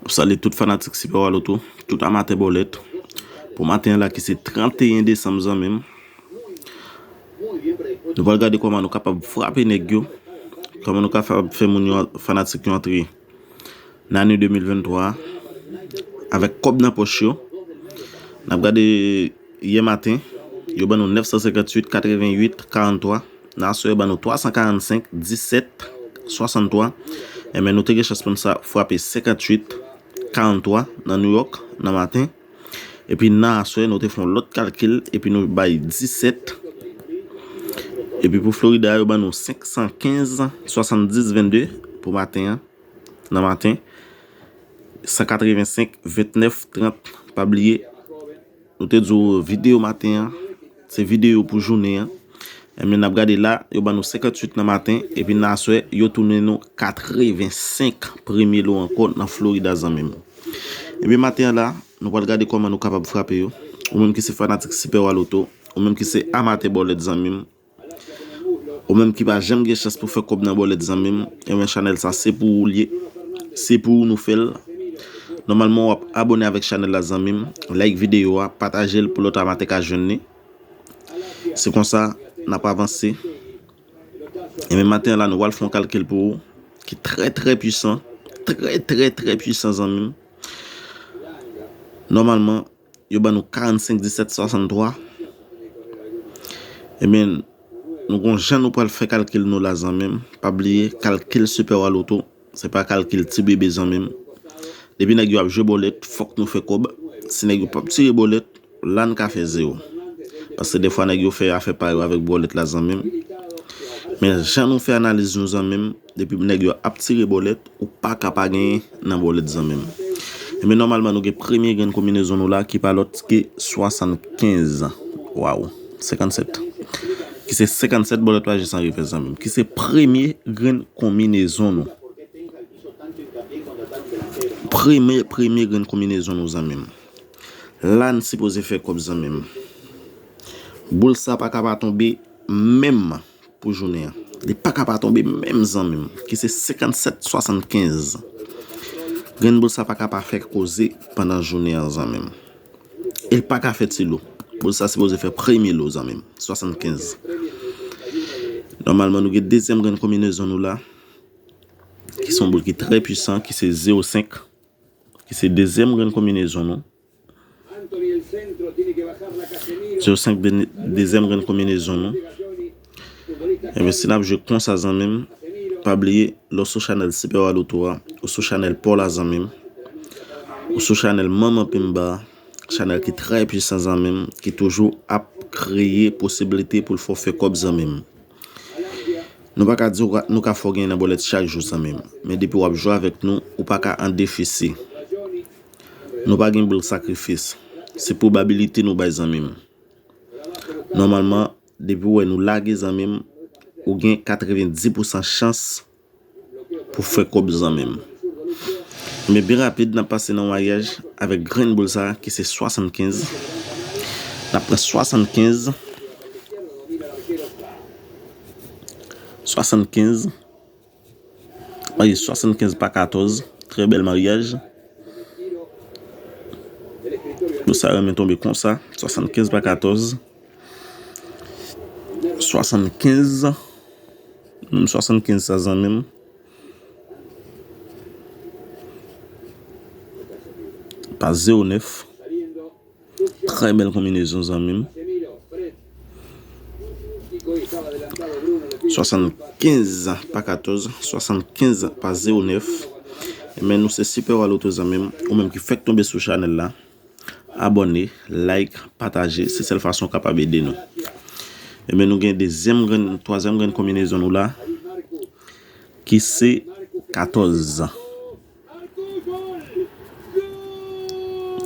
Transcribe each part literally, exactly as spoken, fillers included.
Salye tout fanatik Super Wa Loto, tout amatè bòlèt. Pou maten an la ki se tranteyen desanm, zanmi m, nou pral gade kòman nou kapab frape nèg yo, kòman nou kapab fè moun yo, fanatik yo antre nan ane de mil venntwa a avèk kòb nan pòch yo. N ap gade yè maten, yo ban nou nèf san senkantuit, katreventuit, karanntwa. Nan aswè, yo ban nou twa san karannsenk, disèt, swasanntwa. Enben, nou te gen chans pou n sa frape senkantuit, karanntwa nan New York nan maten. Epi nan aswè, nou te fè yon lòt kalkil, epi nou bay disèt. Epi pou Florida, yo ban nou senk san kenz, swasanndis, vennde pou maten an, nan maten. San katrevensenk, vennèf, trant, pa bliye. Nou te di w videyo maten an, se videyo pou jounen an. Enben, n ap gade la, yo ban nou senkantuit nan maten, epi nan aswè, yo tounen nou katrevensenk premye lo ankò nan Florida, zanmi m. Ebyen, maten an la, nou pral gade kòman nou kapab frape yo. Ou menm ki se fanatik Super Wa Loto, ou menm ki se amatè bòlèt, zanmi m, ou menm ki pa janm gen chans pou fè kòb nan bòlèt, zanmi m, ebyen, chanèl sa se pou ou l ye. Se pou ou nou fè l. Nòmalman, w ap abòne avèk chanèl la, zanmi m, like videyo a, pataje l pou lòt amatè ka jwenn li. Se konsa n ap avanse. Ebyen, maten an la, nou pral fè yon kalkil pou ou ki trè, trè pwisan. Trè, trè, trè pwisan, zanmi m. Nòmalman, yo ban nou karannsenk, disèt, swasanntwa. Ebyen, nou gon jan nou pral fè kalkil nou la, zanmi m. Pa bliye, kalkil Super Wa Loto, se pa kalkil ti bebe, zanmi m. Depi nèg yo ap jwe bòlèt, fòk nou fè kòb. Si nèg yo p ap tire bòlèt, la n ka fè zewo. Paske defwa nèg yo fè afè pa yo avèk bòlèt la, zanmi m. Men jan nou fè analiz nou, zanmi m, depi nèg yo ap tire bòlèt, ou pa ka pa genyen nan bòlèt, zanmi m. Ebyen, nòmalman, nou gen premye grenn konbinezon nou la ki pa lòt ke swasankenz. Waw, senkannsèt. Ki se senkannsèt, bòlèt pa jis an revès, zanmi m. Ki se premye grenn konbinezon nou. Premye, premye grenn konbinezon nou, zanmi m. La n sipoze fè kòb, zanmi m. Boul sa pa ka pa tonbe menm pou jounen an. Li pa ka pa tonbe menm, zanmi m. Ki se senkannsèt swasankenz. Grenn boul sa pa ka pa fè koze pandan jounen an, zanmi m. E l pa ka fè ti lo. Boul sa sipoze fè premye lo, zanmi m. Swasankenz. Nòmalman, nou gen dezyèm grenn konbinezon nou la, ki se yon boul ki trè pwisan, ki se zewo senk, ki se dezyèm grenn konbinezon nou. Zewo senk, dezyèm grenn konbinezon nou. Ebyen, si n ap jwe konsa, zanmi m, pa bliye, lè w sou chanèl Super Wa Loto a, ou sou chanèl pa w la, zanmi m, ou sou chanèl Manman Pimba a, chanèl ki trè pwisan, zanmi m, ki toujou ap kreye posiblite pou l fè w fè kòb, zanmi m. Nou pa ka di w ka, nou ka fè w genyen nan bòlèt chak jou, zanmi m. Men depi w ap jwe avèk nou, ou pa ka an defisi. Nou pa gen boul sakrifis. Se pwobabilite nou bay, zanmi m. Nòmalman, depi w wè nou lage, zanmi m, ou gen katrevendis pousan chans pou fè kòb, zanmi m. Men byen rapid, n ap pase nan maryaj avèk grenn boul sa a, ki se swasankenz. N ap pran swasankenz. Swasankenz. Maryaj swasankenz pa katòz. Trè bèl maryaj. Boul sa renmen tonbe konsa. Swasankenz pa katòz. Swasankenz. Menm swasankenz sa, zanmi m. Pa zewo nèf. Trè bèl konbinezon, zanmi m. Swasankenz pa katòz, swasankenz pa zewo nèf. Ebyen, nou se Super Wa Loto, zanmi m. Ou menm ki fèk tonbe sou chanèl la, abòne, like, pataje. Se sèl fason w kapab ede nou. Ebyen, nou gen dezyèm grenn, twazyèm grenn konbinezon nou la, ki se katòz.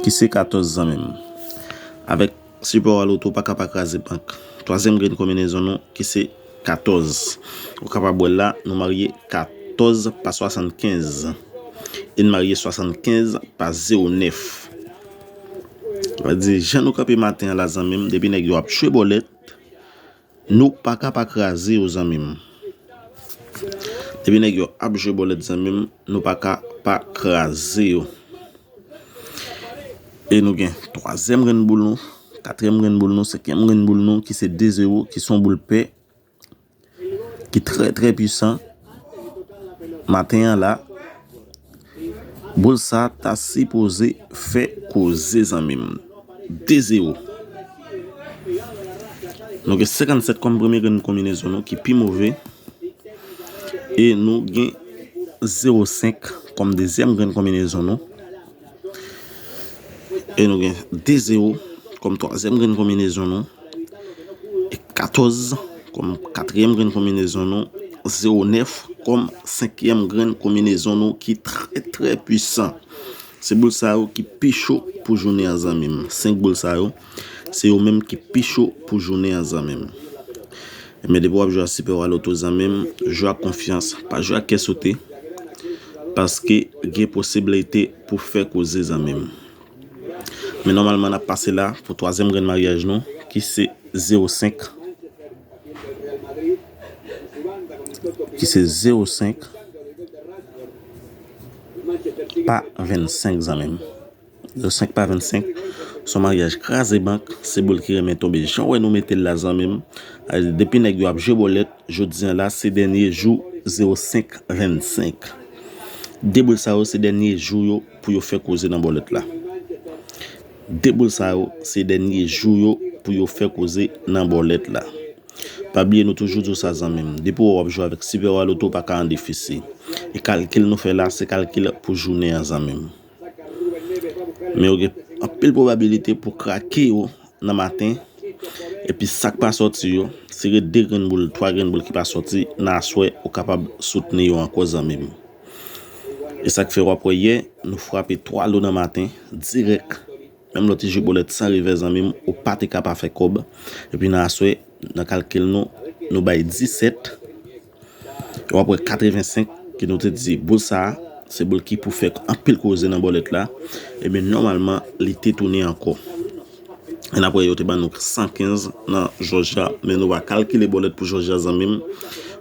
Ki se katòz, zanmi m. Avèk Super Wa Loto, pa ka pa kraze bank. Twazyèm grenn konbinezon nou, ki se katòz. Ou kapab wè la, nou marye katòz pa swasankenz. E n marye swasankenz pa zewo nèf. Sa vle di, jan nou kanpe maten an la, zanmi m, depi nèg yo ap jwe bòlèt, nou pa ka pa kraze yo, zanmi m. Depi nèg yo ap jwe bòlèt, zanmi m, nou pa ka pa kraze yo. E nou gen twazyèm grenn boul nou, katriyèm grenn boul nou, senkyèm grenn boul nou, ki se de zewo, ki se yon boul pè, ki trè, trè pwisan. Maten an la, boul sa ta sipoze fè koze, zanmi m. De zewo. Nou gen senkannsèt kòm premye grenn konbinezon nou ki pi move. E nou gen zewo senk kòm dezyèm grenn konbinezon nou. E nou gen de zewo kòm twazyèm grenn konbinezon nou. E katòz kòm katriyèm grenn konbinezon nou. Zewo nèf kòm senkyèm grenn konbinezon nou ki trè, trè pwisan. Se boul sa yo ki pi cho pou jounen an, zanmi m. Senk boul sa yo, se yo menm ki pi cho pou jounen an, zanmi m. Men depi w ap jwe a Super Wa Loto, zanmi m, jwe ak konfyans, pa jwe ak kè sote, paske gen posiblite pou fè koze, zanmi m. Men nòmalman, n ap pase la pou twazyèm grenn maryaj nou, ki se zewo senk. Ki se zewo senk pa vennsenk, zanmi m. Zewo senk pa vennsenk, se yon maryaj kraze bank, se boul ki renmen tonbe. Jan w wè nou mete l la, zanmi m. Depi nèg yo ap jwe bòlèt, jodi a la, se dènye jou zewo senk vennsenk. De boul sa yo, se dènye jou yo pou yo fè koze nan bòlèt la. De boul sa yo, se dènye jou yo pou yo fè koze nan bòlèt la. Pa bliye, nou toujou di w sa, zanmi m. Depi w ap jwe avèk Super Wa Loto, w pa ka an defisi. E kalkil nou fè la, se kalkil pou jounen an, zanmi m. Men yo gen anpil pwobabilite pou krake yo nan maten. Epi sa k pa sòti yo, si gen de grenn boul, twa grenn boul ki pa sòti, nan aswè, ou kapab soutni yo ankò, zanmi m. E sa k fè w ap wè yè, nou frape twa lo nan maten, dirèk. Menm lè w te jwe bòlèt san revè, zanmi m, ou pa te ka pa fè kòb. Epi nan aswè, nan kalkil nou, nou bay disèt. W ap wè katrevensenk, ke nou te di boul sa a, se boul ki pou fè anpil koze nan bòlèt la. Ebyen, nòmalman, li te tounen ankò. E n ap wè yo te ban nou san kenz nan Jòj la, men nou pa kalkile bòlèt pou Jòj la, zanmi m.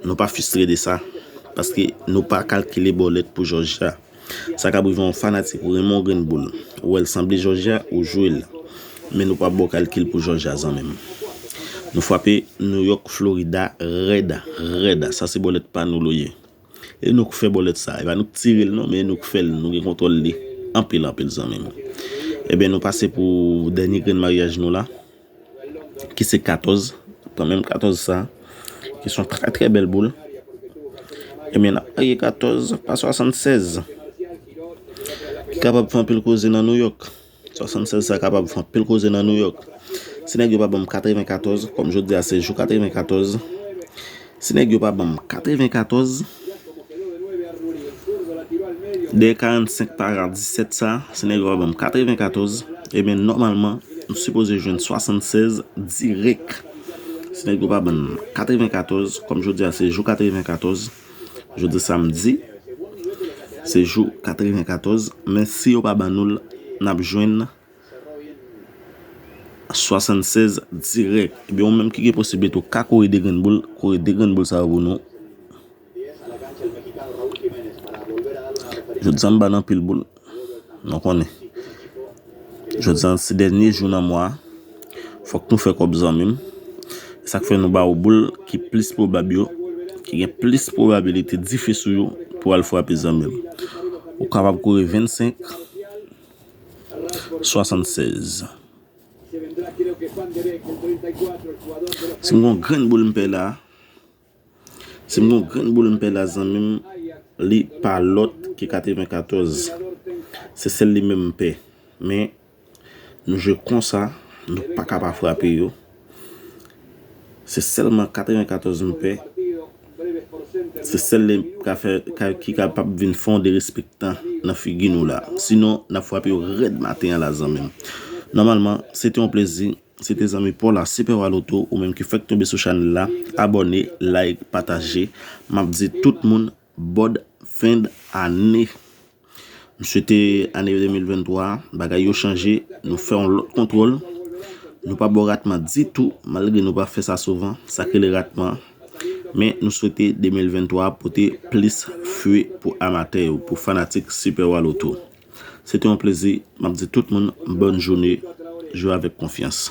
Nou pa fristre de sa, paske nou pa kalkile bòlèt pou Jòj la. Sa ka rive yon fanatik ou renmen yon grenn boul. Ou wè l sanble Jòj la, ou jwe l. Men nou pa ba w kalkil pou Jòj la, zanmi m. Nou frape New York, Florida, rèd, rèd. Sa se bòlèt pa nou l ye. E nou k fè bòlèt sa. E pa nou k tire l non, men e nou k fè l. Nou gen kontwòl li. Anpil, anpil, zanmi m. Ebyen, nou pase pou dènye grenn maryaj nou la, ki se katòz. Pran menm katòz sa, ki se yon trè, trè bèl boul. Ebyen, n ap marye katòz pa swasannsèz, ki kapab fè anpil koze nan New York. Swasannsèz sa kapab fè anpil koze nan New York. Si nèg yo pa ban m katrevenkatòz, kòm jodi a se jou katrevenkatòz, si nèg yo pa ban m katrevenkatòz, dèyè karannsenk para disèt sa, si nèg yo pa ban m katrevenkatòz, ebyen, nòmalman, nou sipoze jwenn swasannsèz dirèk. Si nèg yo pa ban m katrevenkatòz, kòm jodi a se jou katrevenkatòz, jodi samdi, se jou katrevenkatòz, men si yo pa ban nou l, n ap jwenn swasannsèz dirèk. Ebyen, ou menm ki gen posiblite ou ka kore de grenn boul, kore de grenn boul sa yo pou nou. Jodi a m ba n anpil boul. Nou konnen. Jodi a se dènye jou nan mwa a. Fòk nou fè kòb, zanmi m. Sa k fè nou ba ou boul ki plis pwobab yo, ki gen plis pwobabilite dife sou yo pou al frape, zanmi m. Ou kapab kore vennsenk, swasannsèz. Si m gon grenn boul m pè la, si m gon grenn boul m pè la, zanmi m, li pa lòt ke katrevenkatòz. Se sèl li menm m pè. Men, nou jwe konsa, nou pa ka pa frape yo. Se sèlman katrevenkatòz m pè. Se sèl li ka fè, ka, ki kapab vin fè yon derespektan nan figi nou la. Sinon, n ap frape yo rèd maten an la, zanmi m. Nòmalman, se te yon plezi. Se te zanmi pa w la, Super Wa Loto, ou menm ki fèk tonbe sou chanèl la. Abòne, like, pataje. M ap di tout moun, bòn fen d ane. M swete ane de mil venntwa a, bagay yo chanje, nou fè yon lòt kontwòl. Nou pa ba w ratman ditou, malgre nou pa fè sa souvan, sa k rele ratman. Men nou swete de mil venntwa a pote plis fwi pou amatè yo, pou fanatik Super Wa Loto. Se te yon plezi. M ap di tout moun bòn jounen, jwe avèk konfyans.